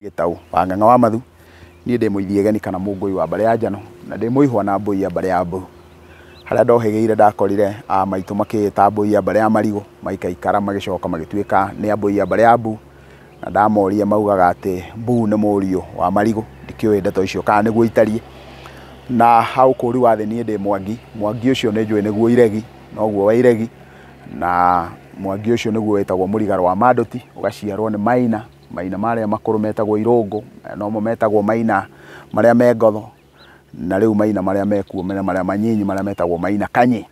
Gĩtau wa Ng'ang'a wa Mathu. Niĩ ndĩ mũithiegeni kana mũngũi wa mbarĩ ya Njano na ndĩ mũihwa na mbũi ya mbarĩ ya Mbũrũ. Harĩa ndohĩgĩire ndakorire a maitũ makĩĩta mbũi ya mbarĩ ya Marigũ, maikaikara magĩcoka magĩtuĩka nĩ a mbũi ya mbarĩ ya Mbu, na ndamoria maugaga atĩ Mbu nĩ mũriũ wa Marigũ, ndikĩũĩ ndeto icio kana nĩguo itariĩ. Na hau kũri wa thĩ niĩ ndĩ Mwangi, Mwangi ũcio nĩ njũĩ nĩguo Iregi, noguo wa Iregi, na Mwangi ũcio nĩguo wĩtagwo Mũrigarũ wa Mandũti, ũgaciarwo nĩ Maina, Maina marĩa makũrũ metagwo Irũngũ, nomo metagwo Maina marĩa me Ngotho, na rĩu Maina marĩa mekuo nĩ marĩa manyinyi marĩa metagwo Maina Kanyĩ.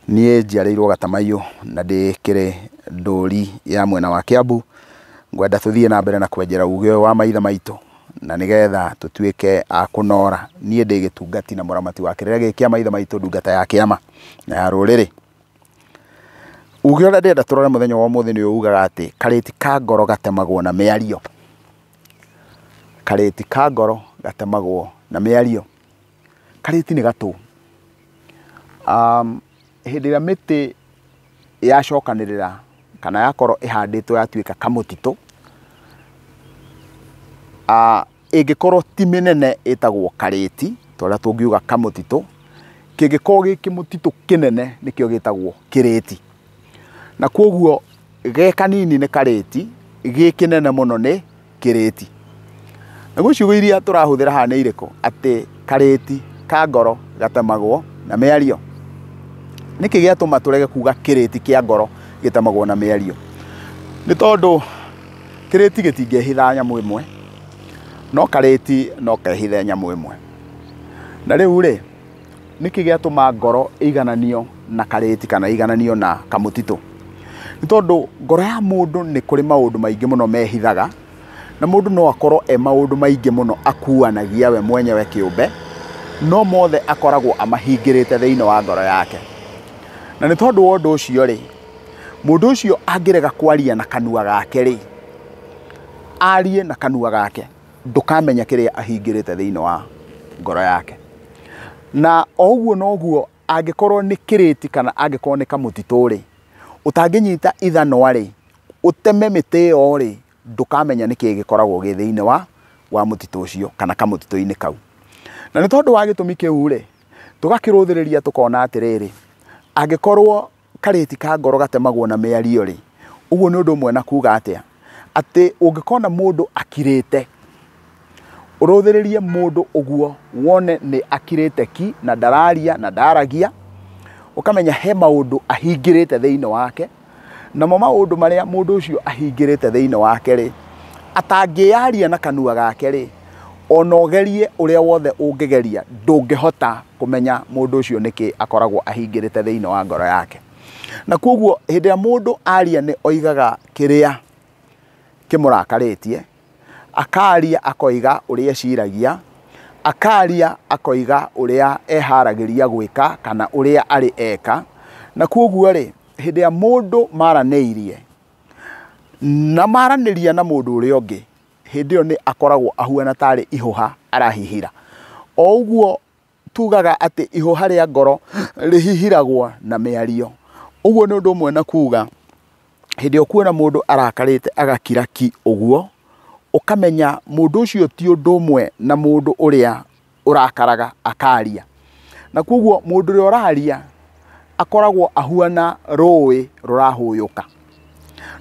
Niĩ njiarĩirwo Gatamaiyũ na ndĩkĩrĩ ndũri ya mwena wa Kiambu. Ngwenda tũthiĩ na mbere na kwenjera uge ũyũ wa maithe maitũ na nĩgetha tũtuĩke a kũnora. Niĩ ndĩ gĩtungati na mũramati wa kĩrĩra gĩkĩ kĩa maithe maitũ, ndungata ya kĩama na ya rũrĩrĩ. Uge ũrĩa ndĩrenda tũrore mũthenya wa ũmũthĩ nĩ ugaga atĩ karĩti ka ngoro gatemagwo na mĩario. Karĩti ka ngoro gatemagwo na mĩario. Karĩti nĩ gatũ. Hĩndĩ ĩrĩa mĩtĩ yacokanĩrĩra kana yakorwo ĩhandĩtwo yatuĩka kamũtitũ, ĩngĩkorwo ti mĩnene ĩtagwo karĩti, ta ũrĩa tũngiuga kamũtitũ, kĩngĩkorwo gĩ kĩmũtitũ kĩnene nĩkĩo gĩtagwo kĩrĩti. Na koguo ge kanini nĩ karĩti, gĩ kĩnene mũno nĩ kĩrĩti. Naguo ciugo iria tũrahũthĩra haha nĩ irĩkũ? Atĩ karĩti ka ngoro gatemagwo na mĩario. Nĩkĩ gĩatũma tũrege kuga kĩrĩti kĩa ngoro gĩtemagwo na mĩario? Nĩ tondũ kĩrĩti gĩtingĩhitha nyamũ ĩmwe, no karĩti no kehithe nyamũ ĩmwe. Na rĩu rĩ, nĩkĩ gĩatũma ngoro ĩigananio na karĩti kana ĩigananio na kamũtitũ? Nĩ tondũ ngoro ya mũndũ nĩ kũrĩ maũndũ maingĩ mũno mehithaga, na mũndũ no akorwo e maũndũ maingĩ mũno akuanagia we mwenyewe kĩũmbe, no mothe akoragwo amahingĩrĩte thĩinĩ wa ngoro yake. Na nĩ tondũ wa ũndũ ũcio rĩ, mũndũ ũcio angĩrega kwaria na kanua gake rĩ, arie na kanua gake, ndũkamenya kĩrĩa ahingĩrĩte thĩinĩ wa ngoro yake. Na o ũguo noguo angĩkorwo nĩ kĩrĩti kana angĩkorwo nĩ kamũtitũ rĩ, ũtangĩnyita ithanwa rĩ, ũteme mĩtĩ ĩyo rĩ, ndũkamenya nĩkĩĩ gĩkoragwo gĩ thĩinĩ wa mũtitũ ũcio kana kamũtitũ-inĩ kau. Na nĩ tondũ wa gĩtũmi kĩu rĩ, tũgakĩrũthĩrĩria tũkona atĩrĩrĩ, angĩkorwo karĩti ka ngoro gatemagwo na mĩario rĩ, ũguo nĩ ũndũ ũmwe na kuga atĩa? Atĩ ũngĩkona mũndũ akirĩte, ũrũthĩrĩrie mũndũ ũguo wone nĩ akirĩte ki na ndararia na ndaragia, ũkamenya he maũndũ ahingĩrĩte thĩinĩ wake, namo maũndũ marĩa mũndũ ũcio ahingĩrĩte thĩinĩ wake rĩ, atangĩyaria na kanua gake rĩ, ona ũgerie ũrĩa wothe ũngĩgeria, ndũngĩhota kũmenya mũndũ ũcio nĩkĩ akoragwo ahingĩrĩte thĩinĩ wa ngoro yake. Na koguo hĩndĩ ĩrĩa mũndũ aria nĩ oigaga kĩrĩa kĩmũrakarĩtie, akaria akoiga ũrĩa eciragia, akaria akoiga ũrĩa eharagĩria gwĩka kana ũrĩa arĩ eka. Na koguo rĩ, hĩndĩ ĩrĩa mũndũ maranĩirie na maranĩria na mũndũ ũrĩa ũngĩ, hĩndĩ ĩyo nĩ akoragwo ahuana tarĩ ihũha arahihira. O ũguo tugaga atĩ ihũha rĩa ngoro rĩhihiragwo na mĩario. Ũguo nĩ ũndũ ũmwe na kuga hĩndĩ ĩrĩa ũkuona mũndũ arakarĩte agakira ki ũguo, ũkamenya mũndũ ũcio ti ũndũ ũmwe na mũndũ ũrĩa ũrakaraga akaria. Na koguo mũndũ ũrĩa ũraria akoragwo ahuana rũĩ rũrahũyũka.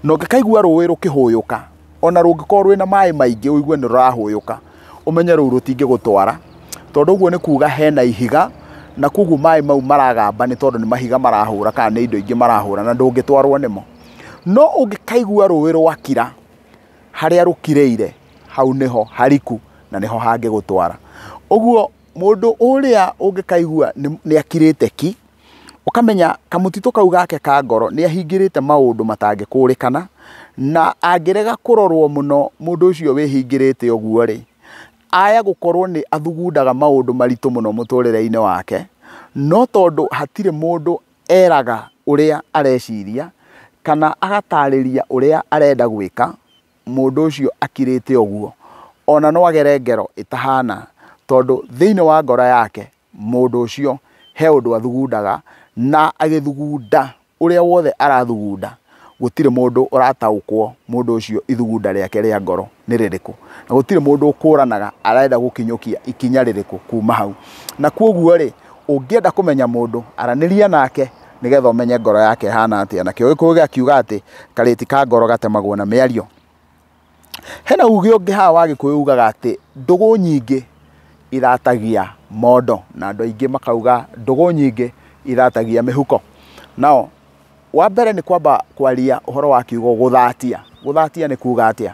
Na ũngĩkaigua rũĩ rũkĩhũyũka, ona rũngĩkorwo rwĩna maĩ maingĩ ũigue nĩ rũrahũyũka, ũmenye rũu rũtingĩgũtwara, tondũ ũguo nĩ kuga hena ihiga, na koguo maĩ mau maragamba nĩ tondũ nĩ mahiga marahũra kana nĩ indo ingĩ marahũra na ndũngĩtwarwo nĩmo. No ũngĩkaigua rũĩ rwakira, harĩa rũkirĩire, hau nĩho hariku na nĩho hangĩgũtwara. Ũguo mũndũ ũrĩa ũngĩkaigua nĩ akirĩte ki, ũkamenya kamũtitũ kau gake ka ngoro nĩ ahingĩrĩte maũndũ matangĩkũrĩkana, na angĩrega kũrorwo mũno mũndũ ũcio wĩhingĩrĩte ũguo rĩ, aya gũkorwo nĩ athugundaga maũndũ maritũ mũno mũtũrĩre-inĩ wake, no tondũ hatirĩ mũndũ eraga ũrĩa areciria kana agatarĩria ũrĩa arenda gwĩka, mũndũ ũcio akirĩte ũguo ona no agere ngero ĩtahana, tondũ thĩinĩ wa ngoro yake mũndũ ũcio he ũndũ athugundaga, na agĩthugunda ũrĩa wothe arathugunda, Gũtirĩ mũndũ ũrataũkwo mũndũ ũcio ithugunda rĩake rĩa ngoro nĩ rĩrĩkũ, na gũtirĩ mũndũ ũkũranaga arenda gũkinyũkia ikinya rĩrĩkũ kuma hau. Na kwoguo rĩ, ũngĩenda kũmenya mũndũ, aranĩria nake nĩgetha ũmenye ngoro yake ĩhana atĩa. Nakĩo Gĩkũyũ gĩakiuga atĩ karĩti ka ngoro gatemagwo na mĩario. Hena uge ũngĩ haha wa Gĩkũyũ ugaga atĩ ndũgũ nyingĩ ithatagia mondo, na andũ aingĩ makauga ndũgũ nyingĩ ithatagia mĩhuko. Nao wa mbere nĩ kwamba kwaria ũhoro wa kiugo gũthatia. Gũthatia nĩ kuga atĩa?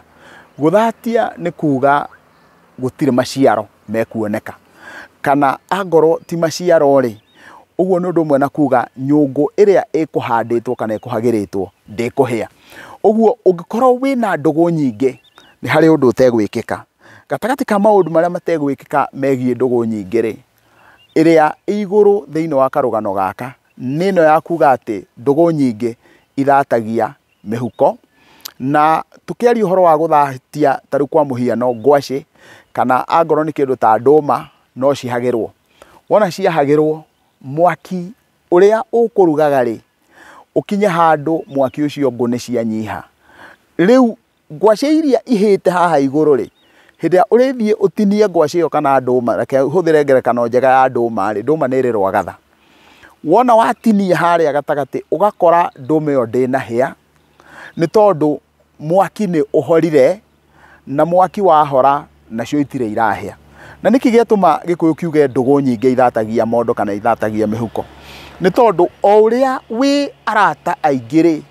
Gũthatia nĩ kuga gũtirĩ maciaro mekuoneka, kana angorwo ti maciaro rĩ, ũguo nĩ ũndũ ũmwe na kuga nyũngũ ĩrĩa ĩkũhandĩtwo kana ĩkũhagĩrĩtwo ndĩkũhĩa. Ũguo ũngĩkorwo wĩna ndũgũ nyingĩ nĩ harĩ ũndũ ũtegwĩkĩka. Gatagatĩ ka maũndũ marĩa mategwĩkĩka megiĩ ndũgũ nyingĩ rĩ, ĩrĩa ĩ igũrũ thĩinĩ wa karũgano gaka nĩ ĩno ya kuga atĩ ndũgũ nyingĩ ithatagia mĩhuko. Na tũkĩaria ũhoro wa gũthatia ta rĩu kwa mũhiano ngwacĩ, kana angorwo nĩ kĩndũ ta ndũma, no cihagĩrwo. Wona ciahagĩrwo, mwaki ũrĩa ũkũrugaga rĩ, ũkinye handũ mwaki ũcio ngũ nĩ cianyiha. Rĩu ngwacĩ iria ihĩte haha igũrũ rĩ, hĩndĩ ĩrĩa ũrĩthiĩ ũtinie ngwacĩ ĩyo kana ndũma, reke hũthĩre ngerekano njega ya ndũma rĩ, ndũma nĩ ĩrĩ rwagatha. Wona watinia harĩa gatagatĩ ũgakora ndũma ĩyo ndĩnahĩa, nĩ tondũ mwaki nĩ ũhorire, na mwaki wahora nacio itirĩ irahĩa. Na nĩkĩ gĩatũma Gĩkũyũ kiuge ndũgũ nyingĩ ithatagia mondo kana ithatagia mĩhuko? Nĩ tondũ o ũrĩa wĩ arata aingĩ rĩ,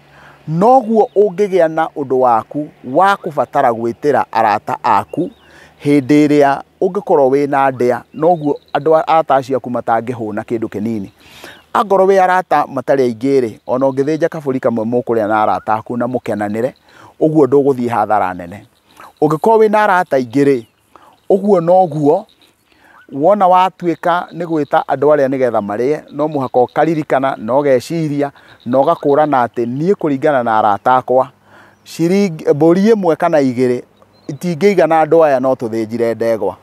noguo ũngĩgĩa na ũndũ waku wa kũbatara gwĩtĩra arata aku hĩndĩ ĩrĩa ũngĩkorwo wĩna ndĩa, noguo andũ arata acio aku matangĩhũna kĩndũ kĩnini. Angorwo wĩ arata matarĩ aingĩ rĩ, ona ũngĩthĩnja kabũri kamwe mũkũrĩa na arata aku na mũkenanĩre, ũguo ndũgũthiĩ hathara nene. Ũngĩkorwo wĩna arata aingĩ rĩ, ũguo noguo wona watuĩka nĩ gwĩta andũ arĩa nĩgetha marĩe, no mũhaka ũkaririkana na ũgeciria na ũgakũrana atĩ niĩ kũringana na arata akwa, ciringi mbũri ĩmwe kana igĩrĩ itingĩigana andũ aya, no tũthĩnjire ndegwa.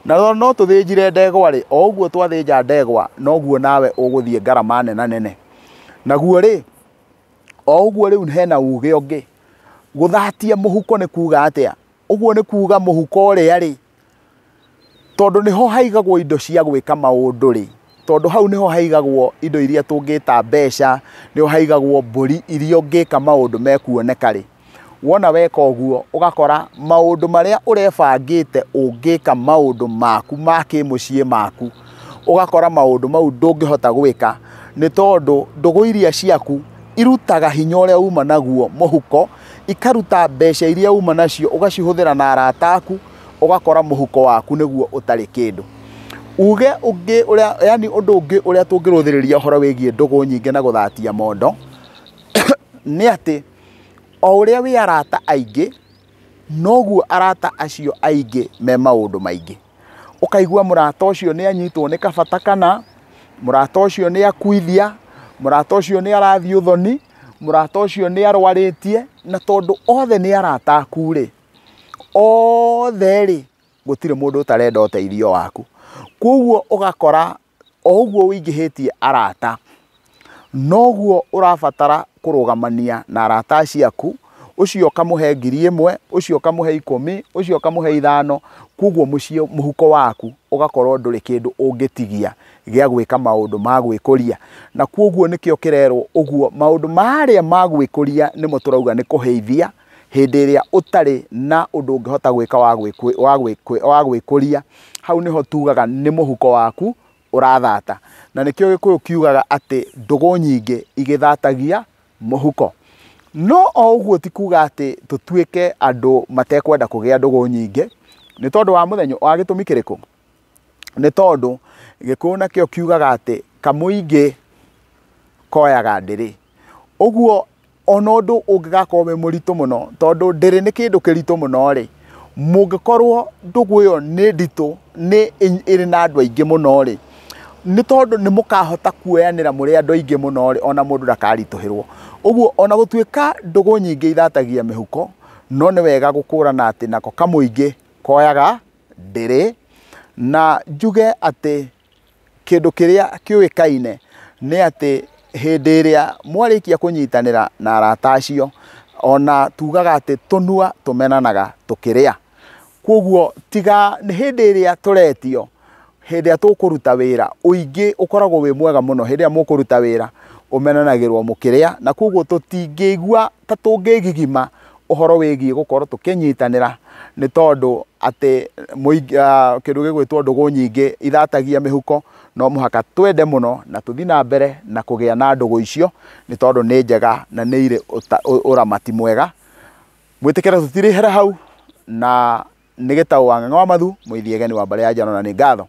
Na no tũthĩnjire ndegwa rĩ, o ũguo twathĩnja ndegwa noguo nawe ũgũthiĩ ngarama nena nene. Naguo rĩ, o ũguo rĩu hena uge ũngĩ, gũthatia mũhuko nĩ kuga atĩa? Ũguo nĩ kuga mũhuko ũrĩa rĩ, tondũ nĩho haigagwo indo cia gwĩka maũndũ rĩ, tondũ hau nĩho haigagwo indo iria tũngĩta mbeca, nĩho haigagwo mbũri iria ũngĩka maũndũ mekuoneka rĩ, wona weka ũguo ũgakora maũndũ marĩa ũrebangĩte ũngĩka maũndũ maku ma kĩmũciĩ maku, ũgakora maũndũ mau ndũngĩhota gwĩka, nĩ tondũ ndũgũ iria ciaku irutaga hinya ũrĩa uma naguo mũhuko, ikaruta mbeca iria uma nacio ũgacihũthĩra na arata aku, ũgakora mũhuko waku nĩguo ũtarĩ kĩndũ. Uge ũngĩ ũrĩa, yani ũndũ ũngĩ ũrĩa tũngĩrũthĩrĩria ũhoro wĩgiĩ ndũgũ nyingĩ na gũthatia mondo, nĩ atĩ o ũrĩa wĩ arata aingĩ, noguo arata acio aingĩ me maũndũ maingĩ. Ũkaigua mũrata ũcio nĩ anyitwo nĩ kabata kana, mũrata ũcio nĩ akuithia, mũrata ũcio nĩ arathiĩ ũthoni, mũrata ũcio nĩ arwarĩtie, na tondũ othe nĩ arata aku rĩ, othe rĩ, gũtirĩ mũndũ ũtarenda ũteithio waku. Koguo ũgakora o ũguo ũingĩhĩtie arata, noguo ũrabatara kũrũgamania na arata acio aku, ũcio ũkamũhe 1,000, ũcio ũkamũhe 10, ũcio ũkamũhe 5, koguo mũciĩ mũhuko waku ũgakorwo ndũrĩ kĩndũ ũngĩtigia gĩa gwĩka maũndũ ma gwĩkũria. Na koguo nĩkĩo kĩrerwo ũguo maũndũ marĩa ma gwĩkũria nĩmo tũrauga nĩ kũhĩithia hĩndĩ ĩrĩa ũtarĩ na ũndũ ũngĩhota gwĩka wa gwĩkũria, hau nĩho tugaga nĩ mũhuko waku ũrathata. Na nĩkĩo Gĩkũyũ kiugaga atĩ ndũgũ nyingĩ igĩthatagia mũhuko. No o ũguo ti kuga atĩ tũtuĩke andũ matekwenda kũgĩa ndũgũ nyingĩ, nĩ tondũ wa mũthenya wa gĩtũmi kĩrĩkũ? Nĩ tondũ Gĩkũyũ nakĩo kiugaga atĩ kamũingĩ koyaga ndĩrĩ. Ũguo ona ũndũ ũngĩgakorwo wĩ mũritũ mũno, tondũ ndĩrĩ nĩ kĩndũ kĩritũ mũno rĩ, mũngĩkorwo ndũgũ ĩyo nĩ nditũ, nĩ ĩrĩ na andũ aingĩ mũno rĩ, nĩ tondũ nĩ mũkahota kuoyanĩra mũrĩ andũ aingĩ mũno rĩ, ona mũndũ ndakaritũhĩrwo. Ũguo ona gũtuĩka ndũgũ nyingĩ ithatagia mĩhuko, no nĩ wega gũkũrana atĩ nako kamũingĩ koyaga ndĩrĩ. Na njuge atĩ kĩndũ kĩrĩa kĩũĩkaine nĩ atĩ hĩndĩ ĩrĩa mwarĩkia kũnyitanĩra na arata acio, Ona tugaga atĩ tũnua tũmenanaga tũkĩrĩa. Koguo tiga nĩ hĩndĩ ĩrĩa tũretio, hĩndĩ ĩrĩa tũkũruta wĩra, ũingĩ ũkoragwo wĩ mwega mũno. Hĩndĩ ĩrĩa mũkũruta wĩra ũmenanagĩrwo mũkĩrĩa, na koguo tũtingĩigua ta tũngĩgigima ũhoro wĩgiĩ gũkorwo tũkĩnyitanĩra, nĩ tondũ atĩ kĩndũ gĩgwĩtwo ndũgũ nyingĩ ithatagia mĩhuko. No mũhaka twende mũno na tũthiĩ na mbere na kũgĩa na ndũgũ icio, nĩ tondũ nĩ njega na nĩ irĩ ũramati mwega. Mwĩtĩkĩre tũtirĩhere hau, na nĩ gĩtaũ wa Ng'ang'a wa Mathu, mũithiegeni wa mbarĩ ya Njano, na nĩ ngatho.